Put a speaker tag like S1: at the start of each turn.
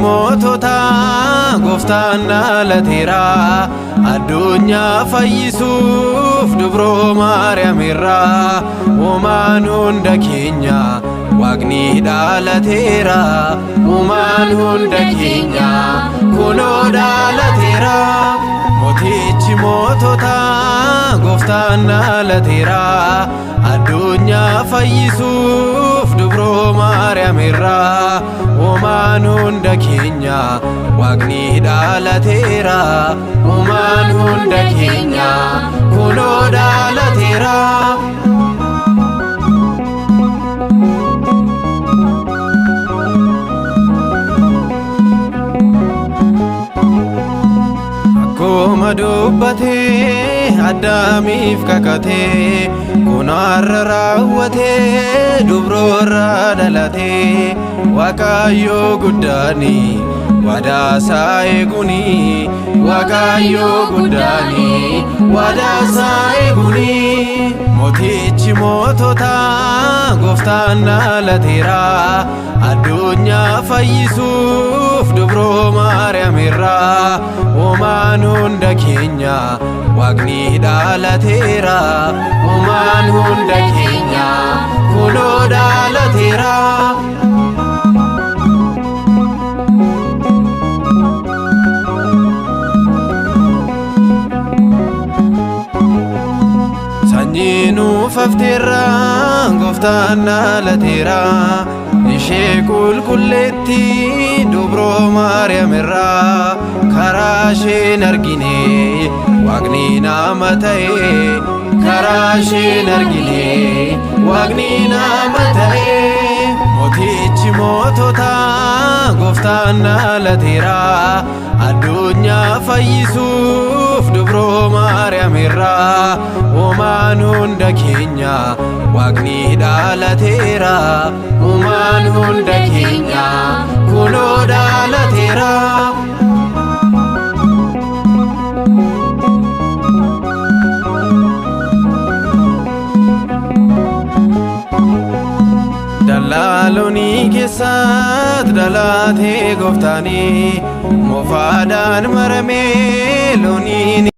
S1: Moototaa gooftaan dhalateera, addunyaa fayyisuuf dubroo Maariyaam irraa. Uumaan hunda keenya Waaqni dhalateera, uumaan hunda keenya kunoo dhalateera. Mootichi moototaa gooftaan dhalateera, addunyaa fayyisuuf dubroo Maariyaam irraa. Uumaan hunda keenya Waaqni dhalateera, uumaan hunda keenya kunoo dhalateera. Akkuma dubbatee Addaamiif kakatee, kun har'a raawwatee dubroorraa dhalatee. Waaqayyoo guddaani wadaasaa eeguni, Waaqayyoo guddaani wadaasaa eeguni. Mootichi moototaa gooftaan dhalateera, addunyaa fayyisuuf dubroo Maariyaam irraa. Uumaan hunda keenya Waaqni dhalateera, uumaan hunda keenya kunoo dhalateera. Sanyii nuuf hafteerra, gooftaan dhalateera, ishee qulqulleetti dubroo Maariyaam irraa. Karaa isheen argine Waaqni nama ta'e, karaa isheen argine Waaqni nama ta'e. Mootichi moototaa gooftaan dhalateera, addunyaa fayyisuuf dubroo Maariyaam irraa. Uumaan hunda keenya Waaqni dhalateera, uumaan hunda keenya kunoo dhalateera. Dallaalonii keessaat dhalatee gooftaanii, mofaadhaan maramee looniin.